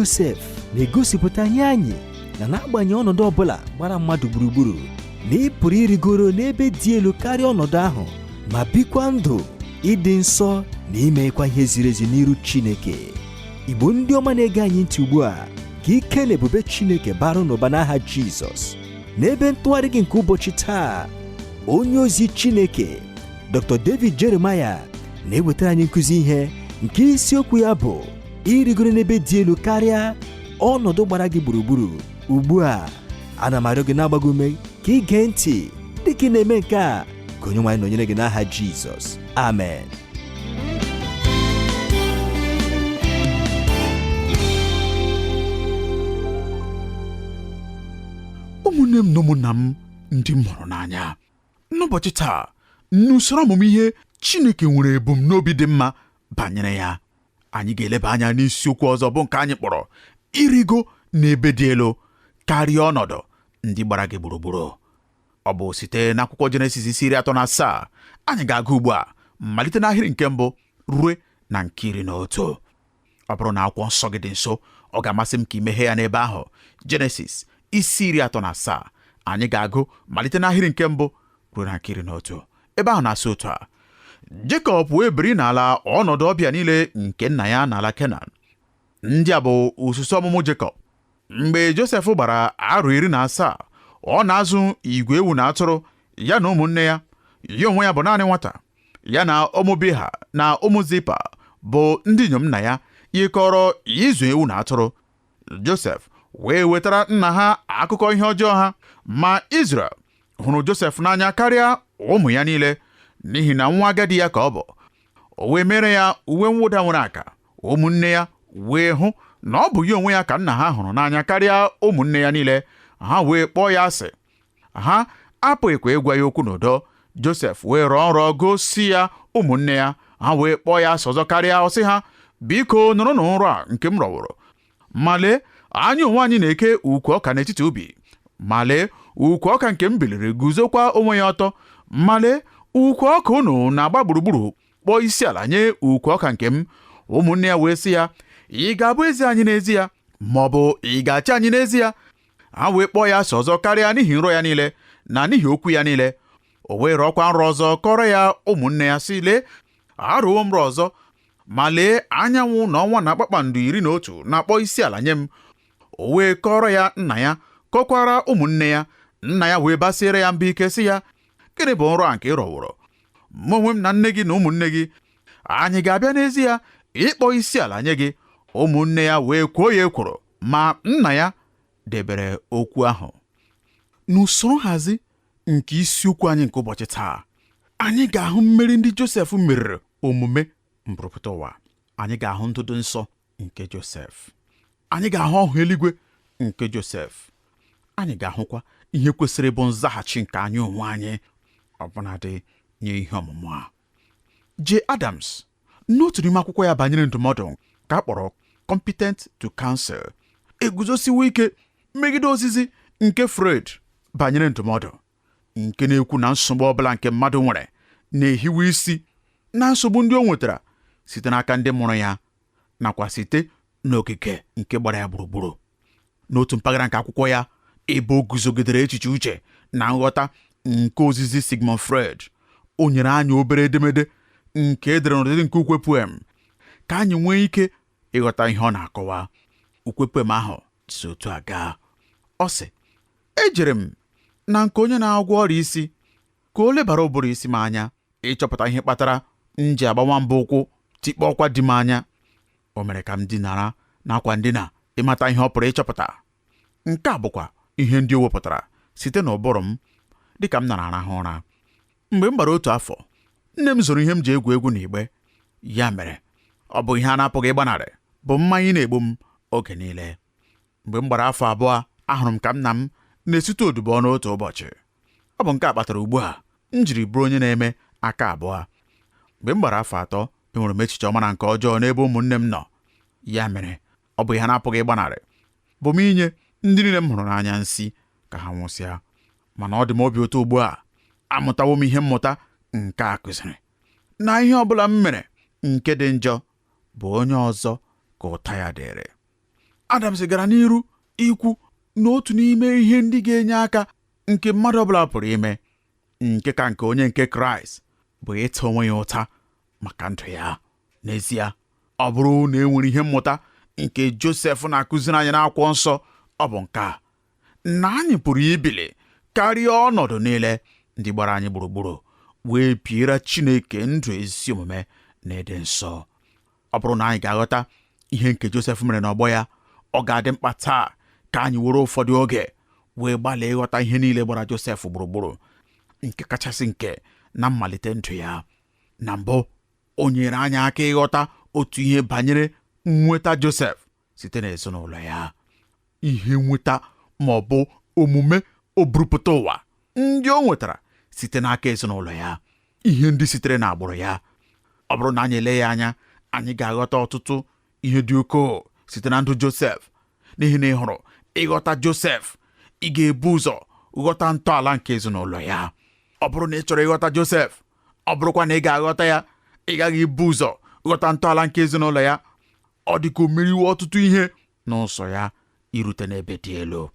Josef na-egosipụta nye anyị na n'agbanyeghị ọnọdụ ọbụla gbara mmadụ gburugburu, na ị pụrụ irigoro n'ebe dị elu karịa ọnọdụ ahụ ma bikwa ndụ ịdị nsọ na imekwa ihe ziri ezi n'iru Chineke. Igbo ndị ọma na-ege anyị ntị ugbu a, ka ike na ebube Chineke bara n'ụba n'aha Jizọs. N'ebe ntụgharị gị nke ụbọchị taa, onye ozi Chineke Dr. David Jeremiah na-ewetara anyị nkụzi ihe nke isiokwu ya bụ irigoro n'ebe dị elu karịa ọnọdụ gbara gị gburugburu. Ugbu a, ana m arịọ gị na-agba gị ume ka ị gee ntị dịka ị na-eme nke a, ka onye nwaanyị nọnyere gị n'aha Jizọs. Amen. Ụmụnne m na ụmụnna m ndị m hụrụ n'anya, n'ụbọchị taa n'usoro ọmụmụ ihe Chineke nwere ebumnobi dị mma banyere ya, anyị ga-eleba anya n'isiokwu ọzọ bụ nke anyị kpọrọ ịrịgo n'ebe dị elu karịa ọnọdụ ndị gbara gị gburugburu. Ọ bụ site n'akwụkwọ Jenesis isi 37 anyị ga-agụ ugbu a, malite n'ahịrị nke mbụ rue na nke 11. Ọ bụrụ na akwụkwọ nsọ gị dị nso, ọ ga-amasị m ka ị meghee ya n'ebe ahụ. Jenesis isi 37 anyị ga-agụ malite n'ahịrị nke mbụ ruo na nke 11. Ebe ahụ na-asị otu a: Jekọb wee biri n'ala ọnọdụ ọbịa niile nke nna ya n'ala Kenan. Ndị a bụ usoro ọmụmụ Jekọb. Mgbe Josef gbara arọ 17, ọ na-azụ igwe ewu na atụrụ ya na ụmụnne ya. Ya onwe ya bụ naanị nwata. Ya na ụmụ Bilha na ụmụ Zilpa bụ ndị inyom nna ya yikọrọ ịzụ ewu na atụrụ. Josef wee wetara nna ha akụkọ ihe ọjọọ ha, ma Izrel hụrụ Josef n'anya karịa ụmụ ya niile, n'ihi na nwa agadi ya ka ọ bụ. O wee mere ya uwe mwụda nwere aka. Ụmụnne ya wee hụ na ọ bụ ya onwe ya ka nna ha hụrụ n'anya karịa ụmụnne ya niile. Ha wee kpọọ ya asị. Ha apụghịkwa ịgwa ya okwu n'udo. Josef wee rọọ nrọ gosi ya ụmụnne ya. Ha wee kpọọ ya asị ọzọ karịa. Ọ sị ha, biko nụrụnụ nrọ a nke m rọworo. Ma lee, anyị onwe anyị na-eke ukwu ọka n'etiti ubi. Ma lee, ukwu ọka nke m biliri guzokwa onwe ya ọtọ. Ma lee, ukwu ọka unu na-agba gburugburu kpọọ isi ala nye ukwu ọka nke m. Ụmụnne ya wee sị ya, ị ga-abụ eze anyị n'ezie, ma ọ bụ ị ga-achị anyị n'ezie? Ha wee kpọọ ya asị ọzọ karịa n'ihi nrọ ya niile na n'ihi okwu ya niile. O wee rọkwa nrọ ọzọ kọrọ ya ụmụnne ya sị, lee, arọwo m nrọ ọzọ, ma lee, anyanwụ na ọnwa na kpakpando 11 na-akpọ isi ala nye m. O wee kọrọ ya nna ya, kọkwara ụmụnne ya. Nna ya wee basiere ya mba ike sị ya, gịnị bụ nrọ a nke ị rọworo? Mụ onwe m na nne gị na ụmụnne gị anyị ga-abịa n'ezie ịkpọ isi ala nye gị? Ụmụnne ya wee kwuo ya ekworo, ma nna ya debere okwu ahụ. N'usoro nhazi nke isiokwu anyị nke ụbọchị taa, anyị ga-ahụ mmeri ndị Josef meriri omume mburumpụta ụwa. Anyị ga-ahụ ndụ dị nsọ nke Josef. Anyị ga-ahụ ọhụ eluigwe nke Josef. Anyị ga-ahụkwa ihe kwesịrị ịbụ nzaghachi nke anyị onwe anyị ọbụnadị nye ihe ọmụmụ a. J. Adams n'otu n'ime akwụkwọ ya banyere ndụmọdụ ka a kpọrọ Competent to Counsel eguzosiwo ike megide ozizi nke Freud banyere ndụmọdụ, nke na-ekwu na nsogbu ọbụla nke mmadụ nwere na-ehiwe isi na nsogbu ndị o nwetara site n'aka ndị mụrụ ya nakwa site n'okike nke gbara ya gburugburu. N'otu mpaghara nke akwụkwọ ya, ebe o guzogidere echiche uche na nghọta nke ozizi Sigmund Freud, o nyere anyị obere edemede nke edere n'ụdịdị nke ukwe poem ka anyị nwee ike ịghọta ihe ọ na-akọwa. Ukwe poem ahụ si otu a gaa. Ọ sị, ejere m na nke onye na-agwọ ọrịa isi ka o lebara ụbụrụ isi m anya ịchọpụta ihe kpatara m ji agba nwamba ụkwụ tikpọkwa di m anya. O mere ka m dinara n'akwa ndina ịmata ihe ọ pụrụ ịchọpụta. Nke a bụkwa ihe ndị o wepụtara site n'ụbụrụ m dịka m nara arahụ ụra. Mgbe m gbara 1 afọ, nne m zoro ihe m ji egwu egwu n'igbe. Ya mere, ọ bụ ihe a na-apụghị ịgbanarị bụ mmanya na-egbu m oge niile. Mgbe m gbara afọ 2, ahụrụ m ka nna m na-esite odibo ọnụ otu ụbọchị. Ọ bụ nke a kpatara ugbu a m jiri bụrụ onye na-eme aka abụọ. Mgbe m gbara afọ 3, enwere m echiche ọma na nke ọjọọ n'ebe ụmụnne m nọ. Ya mere, ọ bụ ihe a na-apụghị ịgbanarị bụ m inye ndị niile m hụrụ n'anya nsi ka ha nwụsịa. Mana ọ dị m obi ụtọ ugbu a, amụtawo m ihe mmụta nke a kụziri na ihe ọ bụla m mere nke dị njọ bụ onye ọzọ ka ụta ya dịrị. Adams gara n'iru ikwu na otu n'ime ihe ndị ga-enye aka nke mmadụ ọbụla pụrụ ime, nke ka nke onye nke Kraịst, bụ ịta onwe ya ụta maka ndụ ya. N'ezie, ọ bụrụ na e nwere ihe mmụta nke Josef na-akụziri anyị n'akwụkwọ nsọ, ọ bụ nke a, na anyị pụrụ ibili karịa ọnọdụ niile ndị gbara anyị gburugburu wee biere Chineke ndụ ezi omume na ịdị nsọ. Ọ bụrụ na anyị ga-aghọta ihe nke Josef mere n'ọgbọ ya, ọ ga-adị mkpa taa ka anyị were ụfọdụ oge wee gbalịa ịghọta ihe niile gbara Josef gburugburu, nke kachasị nke na mmalite ndụ ya. Na mbụ, o nyere anyị aka ịghọta otu ihe banyere nnweta Josef site n'ezinụlọ ya, ihe nweta ma ọ bụ omume oburupụta ụwa ndị o nwetara site n'aka ezinụlọ ya, ihe ndị sitere n'agbụrụ ya. Ọ bụrụ na anyị ele ya anya, anyị ga-aghọta ọtụtụ ihe dị ukwuu site na ndụ Josef, n'ihi na ị hụrụ ịghọta Josef, ị ga-ebu ụzọ ghọta ntọala nke ezinụlọ ya. Ọ bụrụ na ị chọrọ ịghọta Josef, ọ bụrụkwa na ị ga-aghọta ya, ị gaghị ebu ụzọ ghọta ntọala nke ezinụlọ ya. Ọ dị ka o meriwo ọtụtụ ihe n'ụzọ ya irute n'ebe dị elu.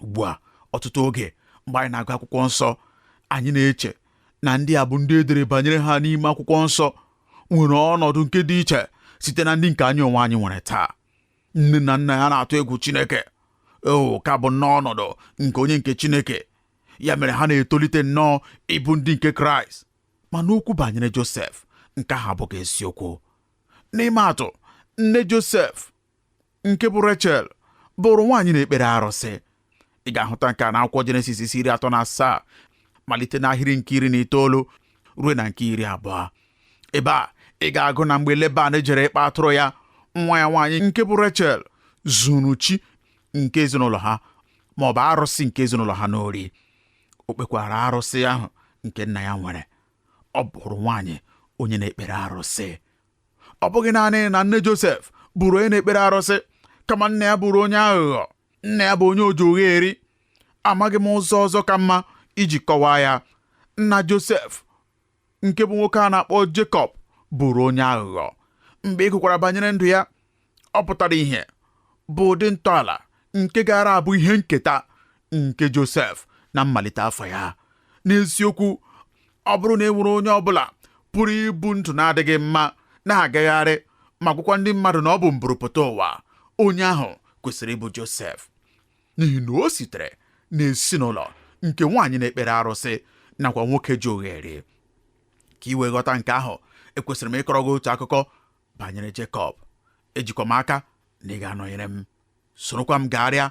Ugbu a, ọtụtụ oge mgbe anyị na-agụ akwụkwọ nsọ, anyị na-eche na ndị a bụ ndị edere banyere ha n'ime akwụkwọ nsọ nwere ọnọdụ nke dị iche site na ndị nke anyị onwe anyị nwere taa. Nne na nna ya na-atụ egwu Chineke, o ka bụ nnọọ ọnọdụ nke onye nke Chineke, ya mere ha na-etolite nnọọ ịbụ ndị nke Kraịst. Ma n'okwu banyere Josef, nke ahụ abụghị eziokwu. N'ime atụ, nne Josef nke bụ Rechel bụrụ nwaanyị na-ekpere arụsị. Ị ga-ahụta nke a n'akwụkwọ Jenesis isi 37, malite n'ahịrị nke 19 ruo na nke 20. Ebe a ị ga-agụ na mgbe Leban jere ịkpa atụrụ ya, nwa ya nwaanyị nke bụ Rechel zuru chi nke ezinụlọ ha ma ọ bụ arụsị nke ezinụlọ ha n'ori. O kpekwara arụsị ahụ nke nna ya nwere. Ọ bụrụ nwaanyị onye na-ekpere arụsị. Ọ bụghị naanị na nne Josef bụrụ onye na-ekpere arụsị, kama nna ya bụrụ onye aghụghọ. Nna ya bụ onye oji ụgha eri. Amaghị m ụzọ ọzọ ka mma iji kọwaa ya. Nna Josef nke bụ nwoke a na-akpọ Jekọb bụrụ onye aghụghọ. Mgbe ị gụkwara banyere ndụ ya, ọ pụtara ihe bụ ụdị ntọala nke gara abụ ihe nketa nke Josef na mmalite afọ ya. N'eziokwu, ọ bụrụ na e nwere onye ọbụla pụrụ ibu ndụ na-adịghị mma na-agagharị ma gwakwa ndị mmadụ na ọ bụ mburupụta ụwa, onye ahụ kwesịrị ịbụ Josef, n'ihi na o sitere n'ezinụlọ nke nwaanyị na-ekpere arụsị nakwa nwoke ji oghere. Ka ị wee ghọta nke ahụ, ekwesịrị m ịkọrọ gị otu akụkọ banyere Jekọb. Ejikwa m aka na ị ga-anọnyere m, sorokwa m gagharịa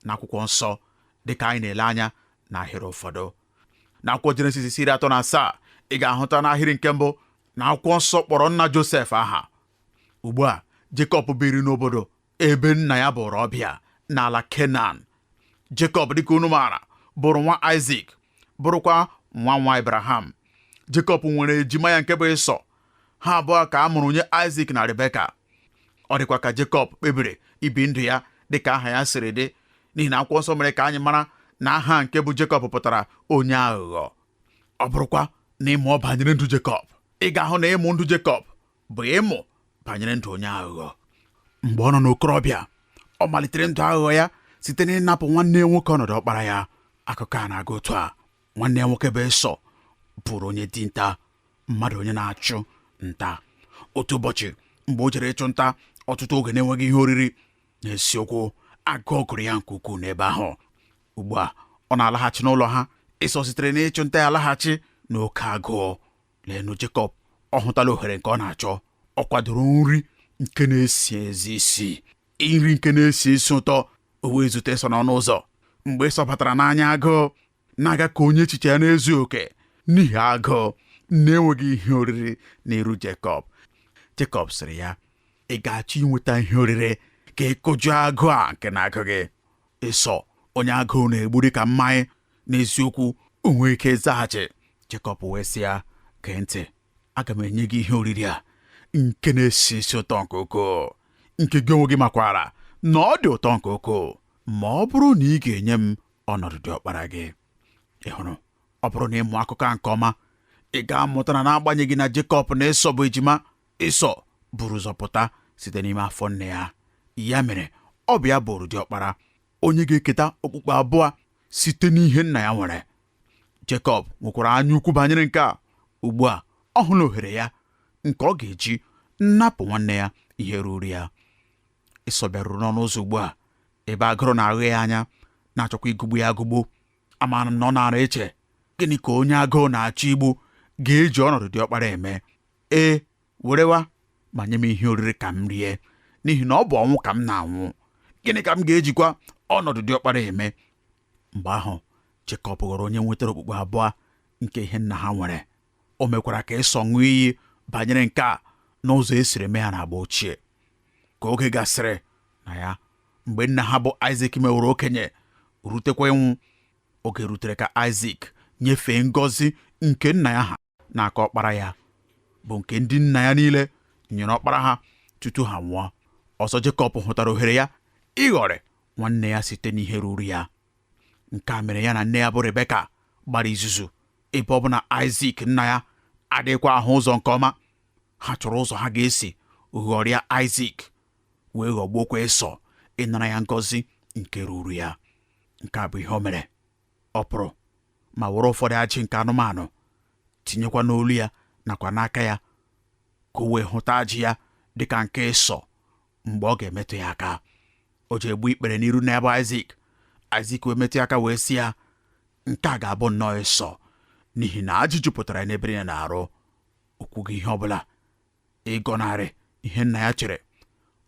n'akwụkwọ nsọ dịka anyị na-ele anya n'ahịrị ụfọdụ. N'akwụkwọ Jenesis isi 37, ị ga-ahụta n'ahịrị nke mbụ na akwụkwọ nsọ kpọrọ nna Josef aha. Ugbu a, Jekọb biri n'obodo ebe nna ya bụrụ ọbịa n'ala Kenan. Jekọb, dịka unu maara, bụrụ nwa Aịzik, bụrụkwa nwa nwa Abraham. Jekọb nwere ejima ya nke bụ Ịsọ. Ha abụọ ka a mụrụ nye Aịzik na Rebeka. Ọ dịkwa ka Jekọb kpebiri ibi ndụ ya dịka aha ya siri dị, n'ihi na akwụkwọ nsọ mere ka anyị mara na aha nke bụ Jekọb pụtara onye aghụghọ. Ọ bụrụkwa na ịmụọ banyere ndụ Jekọb, ị ga-ahụ na ịmụ ndụ Jekọb bụ ịmụ banyere ndụ onye aghụghọ. Mgbe ọ nọ n'okorobịa, ọ malitere ndụ aghụghọ ya site n'ịnapụ nwanne ya nwoke ọnọdụ ọkpara ya. Akụkọ a na-aga otu a: nwanne ya nwoke bụ Ịsọ bụrụ onye dinta, mmadụ onye na-achụ nta. Otu ụbọchị mgbe o jere ịchụ nta ọtụtụ oge na-enweghị ihe oriri, n'esiokwu agụụ gụrụ ya nke ukwuu n'ebe ahụ. Ugbu a ọ na-alaghachi n'ụlọ ha. Ịsọ sitere n'ịchụ nta ya alaghachi n'oke agụụ. Leenụ Jekọb, ọ hụtala ohere nke ọ na-achọ. Ọ kwadoro nri nke na-esi ezi isi, nri nke na-esi isi ụtọ. O wee zute Ịsọ n'ọnụ ụzọ. Mgbe Ịsọ batara n'anya agụụ, na-aga ka onye echiche ya na-ezu oke n'ihi agụụ na-enweghị ihe oriri n'iru Jekọb, Jekọb sịrị ya, ị ga-achọ inweta ihe oriri ka ị kụjụọ agụụ a nke na-agụ gị? Ịsọ, onye agụụ na-egbu dị ka mmanya, n'eziokwu o nwee ike zaghachi. Jekọb wee sị ya, gee ntị, aga m enye gị ihe oriri a nke na-esi isi ụtọ nke ukwuu, nke gị onwe gị makwara na ọ dị ụtọ nke ukwuu, ma ọ bụrụ na ị ga-enye m ọnọdụ dị ọkpara gị. Ị hụrụ, ọ bụrụ na ị mụọ akụkọ a nke ọma, ị ga-amụta na n'agbanyeghị na Jekọb na Ịsọ bụ ejima, Ịsọ buru ụzọ pụta site n'ime afọ nne ya. Ya mere Ọ bụ ya bụrụ diọkpara, onye ga-eketa okpukpu abụọ site n'ihe nna ya nwere. Jekọb nwekwara anya ukwu banyere nke a. Ugbu a ọ hụla ohere ya nke ọ ga-eji napụ nwanne ya ihe ruru ya. Ịsọ bịaruru n'ọnụ ụzọ ugbu a, ebe agụrụ na-aghụ ya anya, na-achọkwa ịgụgbu ya agụgbu. Amaara m na ọ naara eche, gịnị ka onye agụụ na-achọ igbu ga-eji ọnọdụ diọkpara eme? Ee, werewa ma nye m ihe oriri ka m rie, n'ihi na ọ bụ ọnwụ ka m na-anwụ. Gịnị ka m ga-ejikwa ọnọdụ diọkpara eme? Mgbe ahụ Jekọb ghọrọ onye nwetara okpukpu abụọ nke ihe nna ha nwere. O mekwara ka Ịsọ ṅụọ iyi banyere nke a n'ụzọ e siri mee ya n'agba ochie. Ka oge gasịrị na ya, mgbe nna ha bụ Aịzik meworo okenye rutekwa ịnwụ, oge rutere ka Aịzik nyefee ngọzi nke nna ya ha n'aka ọkpara ya, bụ nke ndị nna ya niile nyere ọkpara ha tutu ha nwụọ. Ọzọ Jekọb hụtara ohere ya ịghọrị nwanne ya site n'ihe ruru ya. Nke a mere ya na nne ya bụ Rebeka gbara izuzu, ebe ọ bụ na Aịzik nna ya adịghịkwa ahụ ụzọ nke ọma. Ha chọrọ ụzọ ha ga-esi ghọrịa Aịzik wee ghọgbuokwa Ịsọ ịnara ya ngọzi nke ruru ya. Nke a bụ ihe o mere. Ọ pụrụ ma were ụfọdụ ajị nke anụmanụ tinyekwa n'olu ya nakwa n'aka ya, ka o wee hụta ajị ya dịka nke Ịsọ mgbe ọ ga-emetụ ya aka. O ji egbu ikpere n'iru n'ebe Aịzik. Aịzik wee metụ ya aka wee sị ya, nke a ga-abụ nnọọ Ịsọ, n'ihi na ajị jupụtara ya n'ebe niile na-arụ. O kwughị ihe ọbụla ịgọnarị ihe nna ya chere.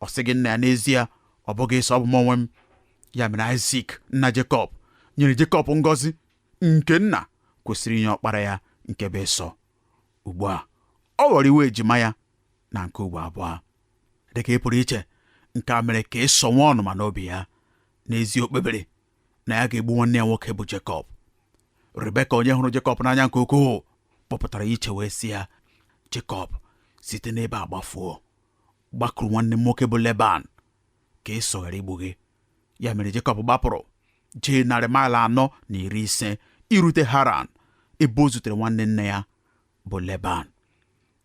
Ọ sịghị nna ya, n'ezie ọ bụghị Ịsọ, ọ bụ m onwe m. Ya mere Aịzik nna Jekọb nyere Jekọb ngọzi nke nna kwesịrị inye ọkpara ya nke bụ Ịsọ. Ugbu a ọ ghọrọ iwe ejima ya na nke ugbo abụọ. Dịka ị pụrụ iche, nke a mere ka Ịsọ nwee ọnụma n'obi ya. N'ezie o kpebiri na ya ga-egbu nwanne ya nwoke bụ Jekọb. Rebeka, onye hụrụ Jekọb n'anya nke ukwuu, kpọpụtara ya iche wee sị ya, Jekọb, site n'ebe a gbafuo, gbakụrụ nwanne m nwoke bụ Leban, ka Ịsọ ghara igbu gị. Ya mere Jekọb gbapụrụ jee narị maịlụ 450 irute Haran, ebe o zutere nwanne nne ya bụ Leban.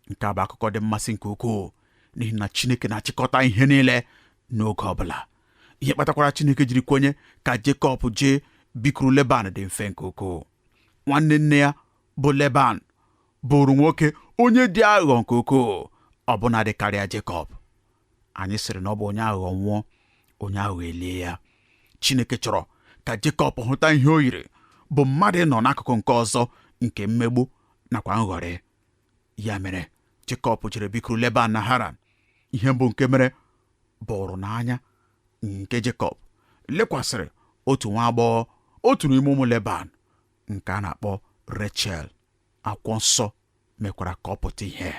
Nke a bụ akụkọ dị mmasị nke ukwuu, n'ihi na Chineke na-achịkọta ihe niile n'oge ọbụla. Ihe kpatakwara Chineke jiri kwenye ka Jekọb jee bikuru Leban dị mfe nke ukwuu. Nwanne nne ya bụ Leban bụrụ nwoke onye dị aghụghọ nke ukwuu, ọbụna dị karịa Jekọb. Anyị sịrị na ọ bụ onye aghụghọ nwụọ, onye aghụghọ elie ya. Chineke chọrọ ka Jekọb hụta ihe o yiri bụ mmadụ ịnọ n'akụkụ nke ọzọ nke mmegbu nakwa nghọrị. Ya mere Jekọb jere bikuru Leban na Haran. Ihe mbụ nke mere bụrụ n'anya nke Jekọb lekwasịrị otu nwa agbọghọ, otu n'ime ụmụ Leban nke a na-akpọ Rechel. Akwụkwọ nsọ mekwara ka ọ pụta ihe.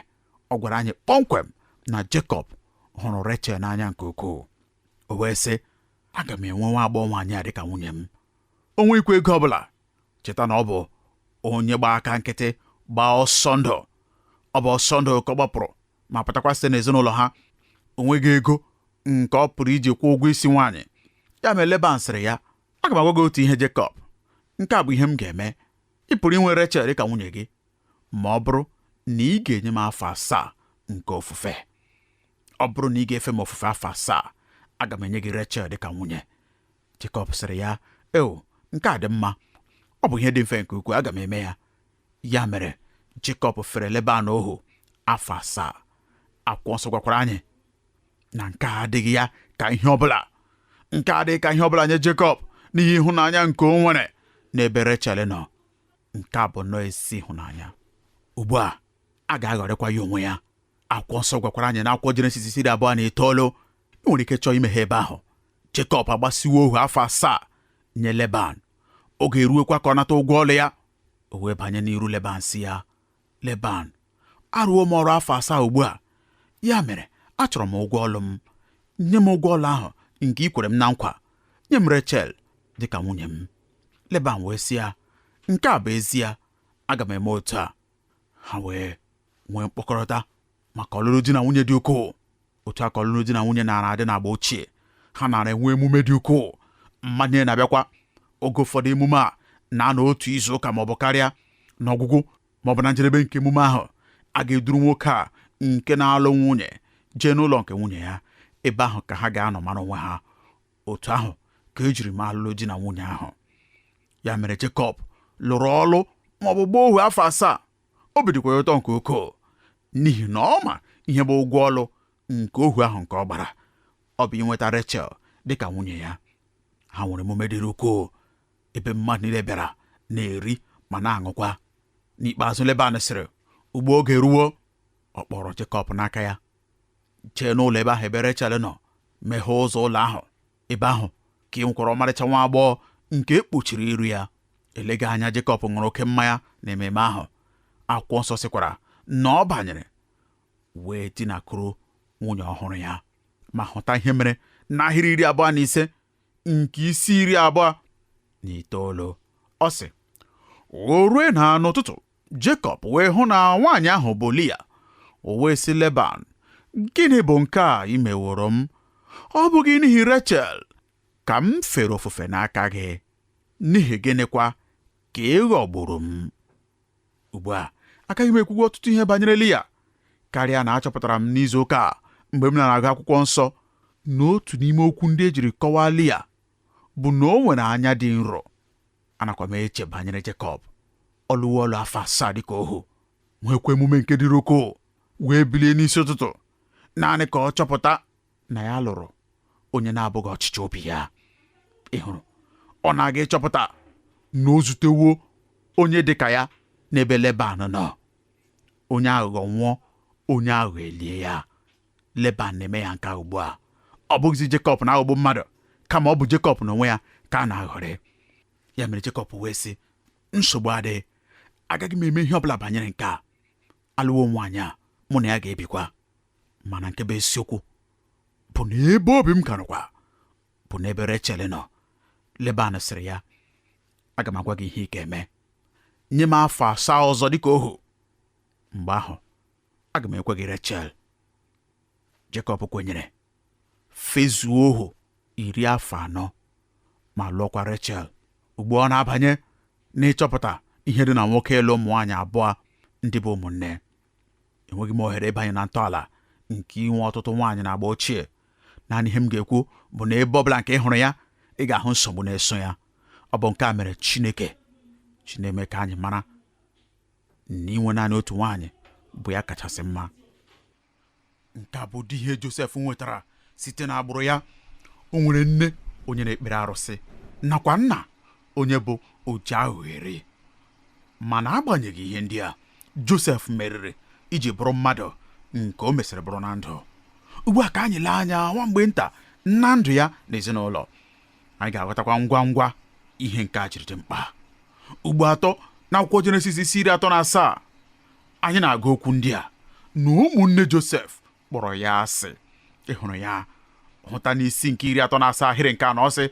Ọ gwara anyị kpọmkwem na Jekọb hụrụ Rechel n'anya nke ukwuu. O wee sị, aga m enwe nwa agbọghọ nwaanyị a dịka nwunye m. O nweghịkwa ego ọbụla. Cheta na ọ bụ onye gbaa aka nkịtị gbaa ọsọ ndụ. Ọ bụ ọsọ ndụ ka ọ gbapụrụ ma pụtakwa site n'ezinụlọ ha. O nweghị ego nke ọ pụrụ iji kwụọ ụgwọ isi nwaanyị. Ya mere Leban sịrị ya, aga m agwa gị otu ihe Jekọb, nke a bụ ihe m ga-eme. Ị pụrụ inwe Rechel dịka nwunye gị ma ọ bụrụ na ị ga-enye m afọ 7 nke ofufe. Ọ bụrụ na ị ga-efe m ofufe afọ 7, aga m enye gị Rechel dịka nwunye. Jekọb sịrị ya, eo, nke a dị mma, ọ bụ ihe dị mfe nke ukwuu, aga m eme ya. Ya mere Jekọb fere Leban ohu afọ 7. Akwụkwọ nsọ gwakwara anyị na nke a adịghị ya ka ihe ọbụla. Nke a adịghị ka ihe ọbụla nye Jekọb n'ihi ịhụnanya nke o nwere n'ebe Rechel nọ. Nke a bụ nnọọ ezi ịhụnanya. Ugbu a a ga-aghọrịkwa ya onwe ya. Akwụkwọ nsọ gwakwara anyị n'akwụkwọ Jenesis 29, ị nwere ike chọọ imeghe ebe ahụ. Jekọb agbasiwo ohu afọ 7 nye Leban. Oge eruekwa ka ọ nata ụgwọ ọlụ ya. O wee banye n'iru Leban sị ya, Leban, arụwo m ọrụ afọ 7 ugbu a, ya mere achọrọ m ụgwọ ọlụ m. Nye m ụgwọ ọlụ ahụ nke ị kwere m na nkwa. Nye m Rechel dịka nwunye m. Leban wee sị ya, nke a bụ ezie, aga m eme otu a. Ha wee nwee mkpọkọrọta maka ọlụlụ di na nwunye dị ukwuu. Otu a ka ọlụlụ di na nwunye nara adị n'agba ochie. Ha nara enwe emume dị ukwuu. Mmadụ niile na-abịakwa. Oge ụfọdụ emume a na-anọ otu izu ụka maọbụ karịa. N'ọgwụgwụ maọbụ na njedebe nke emume ahụ, a ga-eduru nwoke a nke na-alụ nwunye jee n'ụlọ nke nwunye ya. Ebe ahụ ka ha ga-anọ mara onwe ha. Otu ahụ ka e jiri mee alụlụ di na nwunye ahụ. Ya mere Jekọb lụrụ ọlụ ma ọ bụ gbaa ohu afọ 7. Obi dịkwa ya ụtọ nke ukwuu n'ihi na ọ ma ihe bụ ụgwọ ọlụ nke ohu ahụ nke ọ gbara. Ọ bụ inweta Rechel dịka nwunye ya. Ha nwere emume dịrị ukwuu ebe mmadụ niile bịara na-eri ma na-aṅụkwa. N'ikpeazụ Leban sịrị, ugbu oge eruwo. Ọ kpọrọ Jekọb n'aka ya jee n'ụlọ ebe ahụ ebe Rechel nọ, meghee ụzọ ụlọ ahụ. Ebe ahụ ka ị nwekwara ọmarịcha nwa agbọghọ nke e kpuchiri iru ya. Eleghị anya Jekọb ṅụrụ oke mmanya na ememe ahụ. Akwụkwọ nsọ sịkwara na ọ banyere wee dinakuru nwunye ọhụrụ ya. Ma hụta ihe mere n'ahịrị 25 nke isi 29. Ọ sị, o rue na n'ụtụtụ Jekọb wee hụ na nwaanyị ahụ bụ Lia. O wee sị Leban, gịnị bụ nke a i meworo m? Ọ bụghị n'ihi Rechel ka m fere ofufe n'aka gị? N'ihi gịnịkwa ka ị ghọgburu m? Ugbu a agaghị m ekwukwa ọtụtụ ihe banyere Lia, karịa na achọpụtara m n'izu ụka a mgbe m na-agụ akwụkwọ nsọ na otu n'ime okwu ndị e jiri kọwaa Lia bụ na o nwere anya dị nro. Anakwa m eche banyere Jekọb. Ọ lụwo ọlụ afọ 7 dịka ohu, nwekwa emume nke dịrị ukwuu, wee bilie n'isi ụtụtụ naanị ka ọ chọpụta na ya lụrụ onye na-abụghị ọchịchọ obi ya. Ị hụrụ, ọ na-aga ịchọpụta na o zutewo onye dị ka ya n'ebe Leban nọ. Onye aghụghọ nwụọ, onye aghụghọ elie ya. Leban na-eme ya nke ugbu a. Ọ bụghịzi Jekọb na-aghọgbu mmadụ, kama ọ bụ Jekọb n'onwe ya ka a na-aghọrị. Ya mere Jekọb wee sị, nsogbu adịghị, agaghị m eme ihe ọbụla banyere nke a. Alụwo m nwaanyị a, mụ na ya ga-ebikwa. Mana nke bụ eziokwu bụ na ebe obi m ka nọkwa bụ n'ebe Rechel nọ. Leban sịrị ya, aga m agwa gị ihe ị ga-eme. Nye m afọ 7 ọzọ dịka ohu. Mgbe ahụ aga m ekwe gị Rechel. Jekọb kwenyere, fezuo ohu 40 afọ ma lụọkwa Rechel. Ugbu ọ na-abanye n'ịchọpụta ihe dị na nwoke ịlụ ụmụ nwaanyị abụọ ndị bụ ụmụnne. Enweghị m ohere ịbanye na ntọala nke inwe ọtụtụ nwaanyị na agba ochie. Naanị ihe m ga-ekwu bụ na ebe ọbụla nke ị hụrụ ya, ị ga-ahụ nsogbu na-eso ya. Ọ bụ nke a mere Chineke ji na-eme ka anyị mara na inwe naanị otu nwaanyị bụ ya kachasị mma. Nke a bụ ụdị ihe Josef nwetara site n'agbụrụ ya. O nwere nne onye na-ekpere arụsị nakwa nna onye bụ oji aghụghọ eri. Mana agbanyeghị ihe ndị a, Josef meriri iji bụrụ mmadụ nke o mesịrị bụrụ na ndụ. Ugbu a ka anyị lee anya nwa mgbe nta na ndụ ya na ezinụlọ. Anyị ga-aghọtakwa ngwa ngwa ihe nke a jiri dị mkpa. Ugbo 3 n'akwụkwọ Jenesis isi 37, anyị na-agụ okwu ndị a na ụmụnne Josef kpọrọ ya asị. Ị hụrụ ya? Hụta n'isi nke 37 ahịrị nke 4, ọ sị,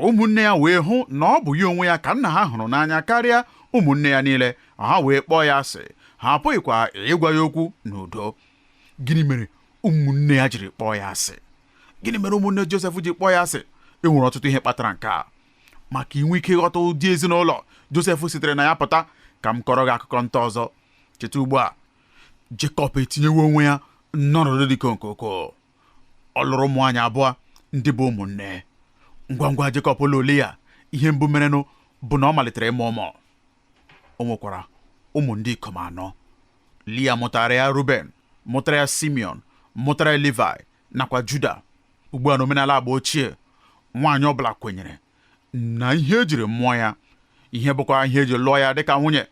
ụmụnne ya wee hụ na ọ bụ ya onwe ya ka nna ha hụrụ n'anya karịa ụmụnne ya niile, ha wee kpọọ ya asị, ha apụghịkwa ịgwa ya okwu n'udo. Gịnị mere ụmụnne ya jiri kpọọ ya asị? Gịnị mere ụmụnne Josef ji kpọọ ya asị? E nwere ọtụtụ ihe kpatara nke a. Maka inwe ike ịghọta ụdị ezinụlọ Josef sitere na ya pụta, ka m kọrọ gị akụkọ nta ọzọ. Cheta ugbu a, Jekọb etinyewo onwe ya n'ọnọdụ dị ka nke ukwuu. Ọ lụrụ ụmụ nwaanyị abụọ ndị bụ ụmụnne. Ngwa ngwa Jekọb lụrụ Lia, ihe mbụ merenụ bụ na ọ malitere ịmụ ụmụ. O nwekwara ụmụ ndị ikom 4. Lia mụtara ya Ruben, mụtara ya Simeon, mụtara ya Livai nakwa Juda. Ugbu a n'omenala agba ochie, nwaanyị ọbụla kwenyere na ihe ejiri mụọ ya, ihe bụkwa ihe eji lụọ ya dịka nwunye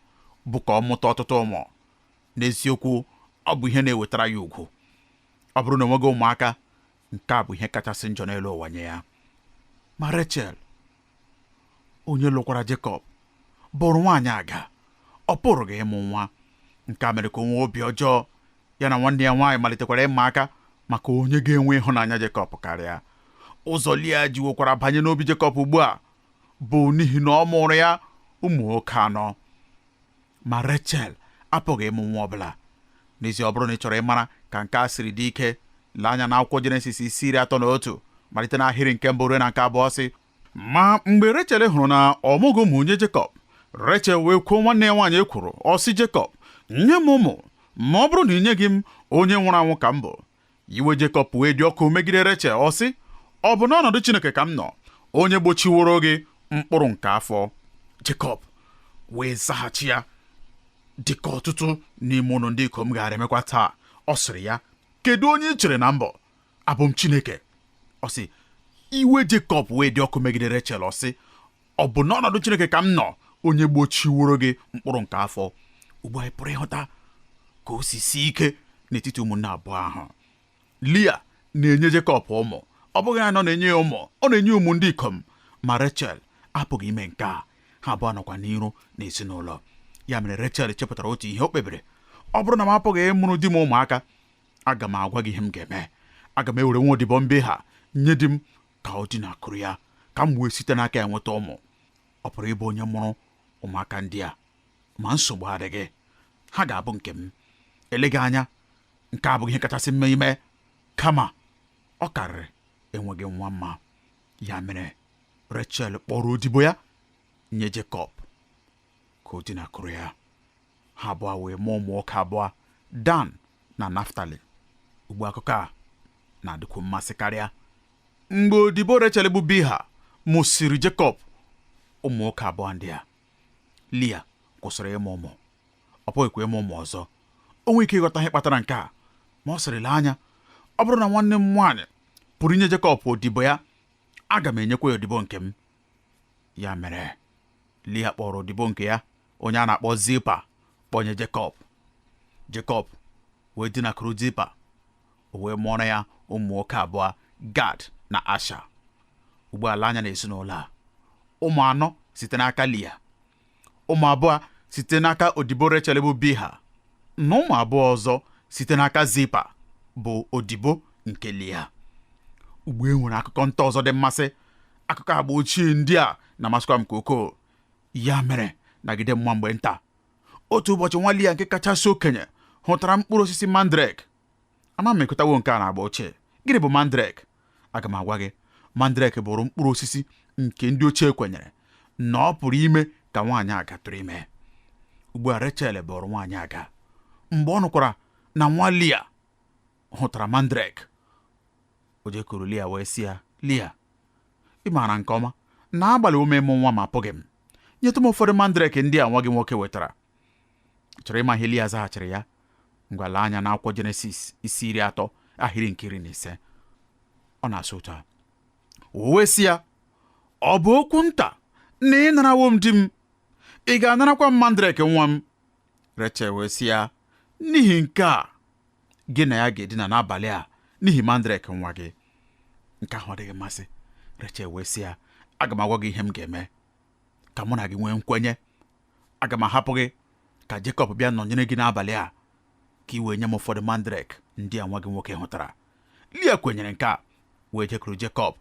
bụ ka ọ mụta ọtụtụ ụmụ. N'eziokwu, ọ bụ ihe na-ewetara ya ugwu. Ọ bụrụ na o nweghị ụmụaka, nke a bụ ihe kachasị njọ n'elu ụwa nye ya. Ma Rechel, onye lụkwara Jekọb, bụrụ nwaanyị aga, ọ pụrụghị ịmụ nwa. Nke a mere ka o nwee obi ọjọọ. Ya na nwanne ya nwaanyị malitekwara ịma aka maka onye ga-enwe ịhụnanya Jekọb karịa. Ụzọ Lia jiwokwara banye n'obi Jekọb ugbu a bụ n'ihi na ọ mụrụ ya ụmụ nwoke 4. Ma Rechel apụghị ịmụ nwa ọbụla. N'ezie, ọ bụrụ na ị chọrọ ịmara ka nke a siri dị ike, lee anya n'akwụkwọ Jenesis isi 31, malite n'ahịrị nke mbụ ruo na nke abụọ, sị, ma mgbe Rechel hụrụ na ọ mụghị ụmụ nye Jekọb, Rechel wee kwuo nwanne ya nwaanyị ekworo, ọ sị Jekọb, nye m ụmụ, ma ọ bụrụ na ị nyeghị m, onye nwụrụ anwụ ka m bụ. Iwe Jekọb wee dị ọkụ megide Rechel, ọ sị, Ọ bụ n'ọnọdụ Chineke ka m nọ, onye gbochiworo gị mkpụrụ nke afọ? Jekọb wee zaghachi ya dịka ọtụtụ n'ime ụnụ ndị ikom gaara emekwa taa. Ọ sịrị ya, kedu onye ị chere na m bụ? Abụ m Chineke? Ọ sị, iwe Jekọb wee dị ọkụ megide Rechel. Ọ sị, ọ bụ n'ọnọdụ Chineke ka m nọ, onye gbochiworo gị mkpụrụ nke afọ? Ugbu a ị pụrụ ịhụta ka o si sie ike n'etiti ụmụnne abụọ ahụ. Lia na-enye Jekọb ụmụ, ọ bụghị ya nọ na-enye ya ụmụ, ọ na-enye ụmụ ndị ikom, ma Rechel apụghị ime nke a. Ha abụọ nọkwa n'iru n'ezinụlọ. Ya mere Rechel chepụtara otu ihe o kpebiri: ọ bụrụ na m apụghị ịmụrụ di m ụmụaka, aga m agwa gị ihe m ga-eme. Aga m ewere nwa odibo m Bilha nye di m ka ọ dinakụrụ ya, ka m wee site n'aka ya nweta ụmụ. Ọ pụrụ ịbụ onye mụrụ ụmụaka ndị a, ma nsogbu adịghị, ha ga-abụ nke m. Eleghị anya nke abụghị ihe kachasị mma ime, kama ọ karịrị enweghị nwa mma. Ya mere Rechel kpọrọ odibo ya nye Jekọb ka o dinakụrụ ya. Ha abụọ wee mụọ ụmụ nwoke abụọ, Dan na Naftali. Ugbu akụkọ a na-adịkwu mmasị karịa. Mgbe odibo Rechel bụ Bilha mụsịrị Jekọb ụmụ nwoke abụọ ndị a, Lia kwụsịrị ịmụ ụmụ. Ọ pụghịkwa ịmụ ụmụ ọzọ. O nwee ike ịghọta ihe kpatara nke a, ma ọ sịrị, lee anya, ọ bụrụ na nwanne m nwaanyị pụrụ inye Jekọb odibo ya, aga m enyekwa ya odibo nke m. Ya mere Lia kpọrọ odibo nke ya, onye a na-akpọ Zilpa, kpọnye Jekọb. Jekọb wee dinakụrụ Zilpa, o wee mụọrọ ya ụmụ nwoke abụọ, Gad na Asha. Ugbu a lee anya n'ezinụlọ a, ụmụ anọ site n'aka Lia, ụmụ abụọ site n'aka odibo Rechel bụ Bilha, na ụmụ abụọ ọzọ site n'aka Zilpa bụ odibo nke Lia. Ugbu e nwere akụkọ nta ọzọ dị mmasị. Akụkọ agba ochie ndị a na-amasịkwa m nke ukwuu. Ya mere nagide mma mgbe nta. Otu ụbọchị nwa Lia nke kachasị okenye hụtara mkpụrụ osisi mandrake. Ama m ekụtawo nke a na agba ochie. Gịnị bụ mandrake? Aga m agwa gị. Mandrake bụrụ mkpụrụ osisi nke ndị ochie kwenyere na ọ pụrụ ime ka nwaanyị aga tụrụ ime. Ugbu a Rechel bụrụ nwaanyị aga. Mgbe ọ nụkwara na nwa Lia hụtara mandrake, o jekwuru Lia wee sị ya, Lia, ị maara nke ọma na agbalịwo m ịmụ nwa ma apụghị m. Nyetụ m ụfọdụ mandrake ndị a nwa gị nwoke wetara. Chọrọ ịma ihe Lia zaghachiri ya? Ngwa lee anya n'akwụkwọ Jenesis isi 30 ahịrị nke 15. Ọ na-asụ ụtọ a. O wee sị ya, ọ bụ okwu nta na ị narawo m di m, ị ga-anarakwa m mandrake nwa m? Rechel wee sị ya, n'ihi nke a gị na ya ga-edina n'abalị a n'ihi mandrake nwa gị. Nke ahụ ọ dịghị mmasị. Rechel wee sị ya, aga m agwa gị ihe m ga-eme ka mụ na gị nwee nkwenye. Aga m ahapụ gị ka Jekọb bịa nọnyere gị n'abalị a, ka ị wee nye m ụfọdụ mandrake ndị a nwa gị nwoke hụtara. Lia kwenyere nke a wee jekwuru Jekọb.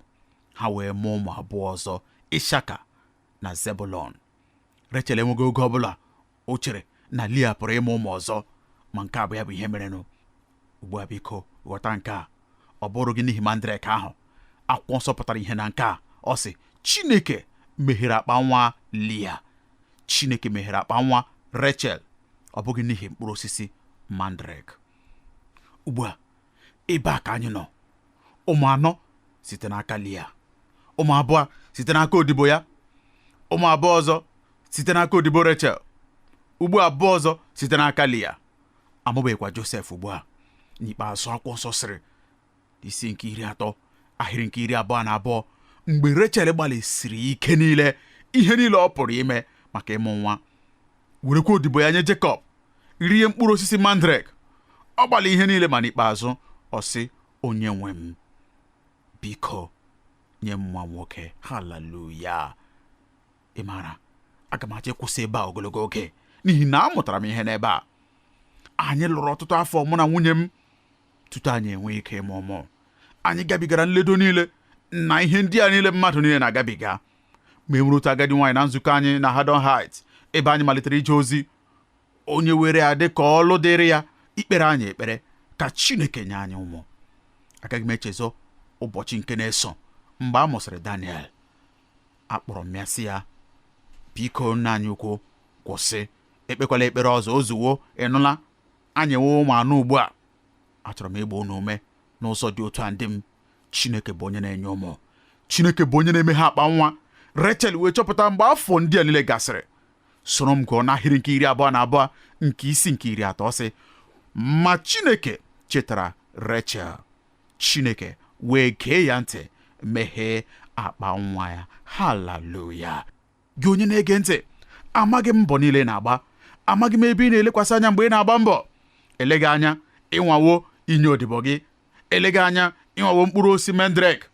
Ha wee mụọ ụmụ abụọ ọzọ, Ishaka na Zebụlọn. Rechel enweghị oge ọbụla o chere na Lia pụrụ ịmụ ụmụ ọzọ, ma nke a bụ ya bụ ihe merenụ. Ugbu a biko ghọta nke a, ọ bụrụ gị n'ihi mandrake ahụ. Akwụkwọ nsọ pụtara ihe na nke a. Ọ sị, Chineke meghere akpa nwa Lia, Chineke meghere akpa nwa Rechel, ọ bụghị n'ihi mkpụrụ osisi mandrake. Ugbu a ebe a ka anyị nọ, ụmụ anọ site n'aka Lia, ụmụ abụọ site n'aka odibo ya, ụmụ abụọ ọzọ site n'aka odibo Rechel, ugbu abụọ ọzọ site n'aka Lia. Amụbeghịkwa Josef ugbu a. N'ikpeazụ akwụkwọ nsọ sịrị isi nke 30 ahịrị nke 22, mgbe Rechel gbalịsiri ike niile, ihe niile ọ pụrụ ime maka ịmụ nwa, werekwa odibo ya nye Jekọb, rie mkpụrụ osisi mandrake, ọ gbalị ihe niile, ma n'ikpeazụ ọ sị, onye nwe m, biko nye m nwa nwoke. Haleluya. Ị maara, aga m achọ ịkwụsị ebe a ogologo oge, n'ihi na amụtara m ihe n'ebe a. Anyị lụrụ ọtụtụ afọ, mụ na nwunye m, tutu anyị enwee ike ịmụ ụmụ. Anyị gabigara nledo niile na ihe ndị a niile mmadụ niile na-agabiga. Ma e nwere otu agadi nwaanyị na nzukọ anyị na Haddon Heights, ebe anyị malitere ije ozi, onye were ya dị ka ọlụ dịrị ya ikpere anyị ekpere ka Chineke nye anyị ụmụ. Agaghị m echezọ ụbọchị nke na-eso mgbe a mụsịrị Daniel. Akpọrọ m ya sị ya, biko nna anyị ukwu, kwụsị, ekpekwala ekpere ọzọ, ozuwo, ị nụla, anyị enwewo ụmụ anọ ugbu a. Achọrọ m ịgba unu ume n'ụzọ dị otu a, ndị m. Chineke bụ onye na-enye ụmụ. Chineke bụ onye na-emeghe akpa nwa. Rechel wee chọpụta mgbe afọ ndị a niile gasịrị. Soro m gụọ n'ahịrị nke 22 nke isi nke 30, sị: ma Chineke chetara Rechel, Chineke wee gee ya ntị, meghee akpa nwa ya. Haleluya! Gị onye na-ege ntị, amaghị m mbọ niile na-agba, amaghị m ebe ị na-elekwasị anya mgbe ị na-agba mbọ. Eleghị anya ịnwawo inye odibo gị, eleghị anya ịnwawo mkpụrụ osisi mendrek,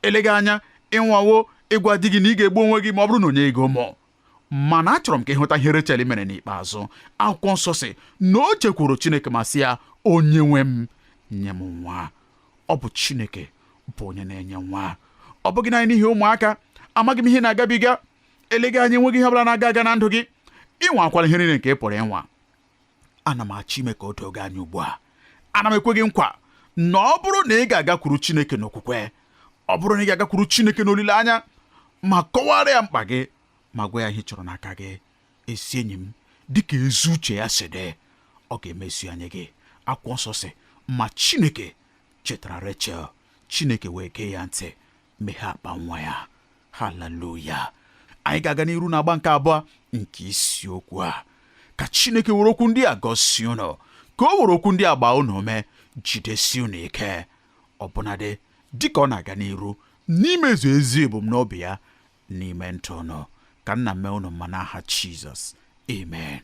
eleghị anya ịnwawo ịgwa di gị na ị ga-egbu onwe gị ma ọ bụrụ na onye ego mụọ. Mana achọrọ m ka ịhụta ihe Rechel mere n'ikpeazụ. Akwụkwọ nsọ sị na o jekwuru Chineke ma sị ya, onye nwe m, nye m nwa. Ọ bụ Chineke bụ onye na-enye nwa, ọ bụghị naanị n'ihi ụmụaka. Amaghị m ihe na-agabiga. Eleghị anya enweghị ihe ọbụla na-aga aga na ndụ gị. Ịnwa akwala ihe niile nke ị pụrụ ịnwa. Ana m achọ ime ka o doo gị anya ugbu a. Ana m ekwe gị nkwa na ọ bụrụ na ị ga-agakwuru Chineke n'okwukwe, ọ bụrụ na ị ga-agakwuru Chineke n'olileanya, ma kọwara ya mkpa gị, ma gwa ya ihe ị chọrọ n'aka gị, ezi enyi m, dịka ezi uche ya si dị, ọ ga-emezu anya gị. Akwụkwọ nsọ sị, ma Chineke chetara Rechel, Chineke wee gee ya ntị, meghee akpa nwa ya. Haleluya! Anyị ga-aga n'iru n'agba nke abụọ nke isiokwu a. Ka Chineke were okwu ndị a gọzie unu, ka o were okwu ndị a gbaa unu ume, jidesie unu ike, ọbụnadị dịka ọ na-aga n'iru n'imezu ezi ebumnobi ya n'ime ndụ unu. Ka nna mee unu mma n'aha Jizọs, amen.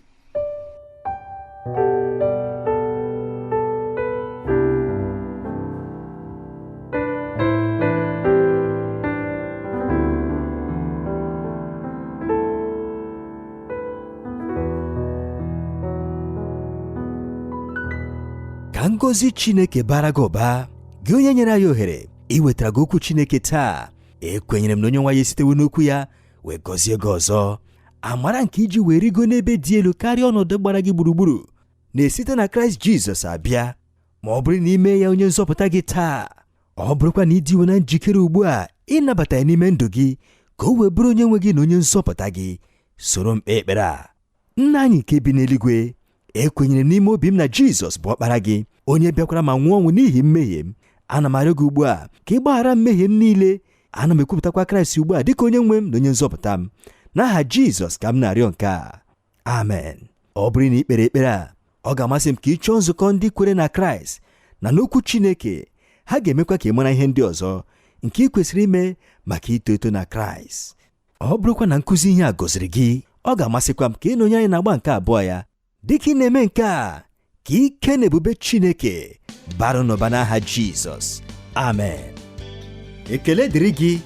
Ka ngọzi Chineke bara gị ụba, gị onye nyere anyị ohere iwetara gị okwu Chineke taa. Ekwenyere m na onye nwe anyị esitewo n'okwu ya wee gọzie gị ọzọ. Amara nke iji wee rigo n'ebe dị elu karịa ọnọdụ gbara gị gburugburu na-esite na Kraịst Jizọs abịa. Ma ọ bụrụ na ime ya onye nzọpụta gị taa, ọ bụrụkwa na ị dịwo na njikere ugbu a ịnabata ya n'ime ndụ gị ka o wee bụrụ onye nwe gị na onye nzọpụta gị, soro m kpee ekpere a. Nna anyị nke bi n'eluigwe, ekwenyere m n'ime obi m na Jizọs bụ ọkpara gị, onye bịakwara ma nwụọ ọnwụ n'ihi mmehie m. Ana m arịọ gị ugbu a ka ị gbaghara mmehie m niile. Ana m ekwupụtakwa Kraịst ugbu a dịka onye nwe m na onye nzọpụta m. N'aha Jizọs ka m na-arịọ nke a, amen. Ọ bụrụ na ị kpere ekpere a, ọ ga-amasị m ka ị chọọ nzukọ ndị kwere na Kraịst na n'okwu Chineke. Ha ga-emekwa ka ị mara ihe ndị ọzọ nke ị kwesịrị ime maka ito eto na Kraịst. Ọ bụrụkwa na nkụzi ihe a gọziri gị, ọ ga-amasịkwa m ka ị nọnye anyị na-agba nke abụọ ya. Dịka ị na-eme nke a, ka ike na ebube Chineke bara n'ụba n'aha Jizọs, amen. Ekele dịrị gị,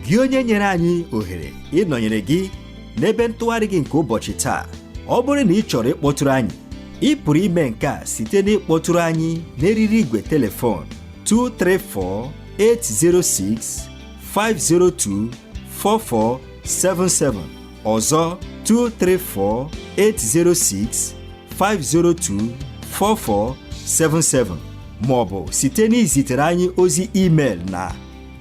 gị onye nyere anyị ohere ịnọnyere gị n'ebe ntụgharị gị nke ụbọchị taa. Ọ bụrụ na ị chọrọ ịkpọtụrụ anyị, ị pụrụ ime nke a site n'ịkpọtụrụ anyị n'eriri igwe telefon 234 806 502 4477. Ọzọ, 234 806 502 4477, ma ọ bụ site n'izitere anyị ozi email na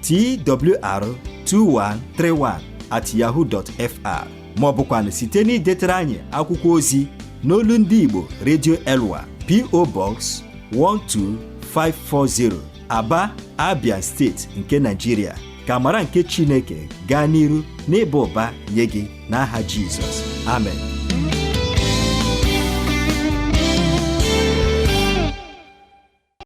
twr2131@yahoo.fr, ma ọ bụkwanụ site n'idetere anyị akwụkwọ ozi n'olu ndị Igbo, Radio Elwa, P.O. Box 12540, Aba, Abia Steeti nke Nigeria. Ka amara nke Chineke gaa n'iru n'ịba ụba nye gị n'aha Jizọs, amen.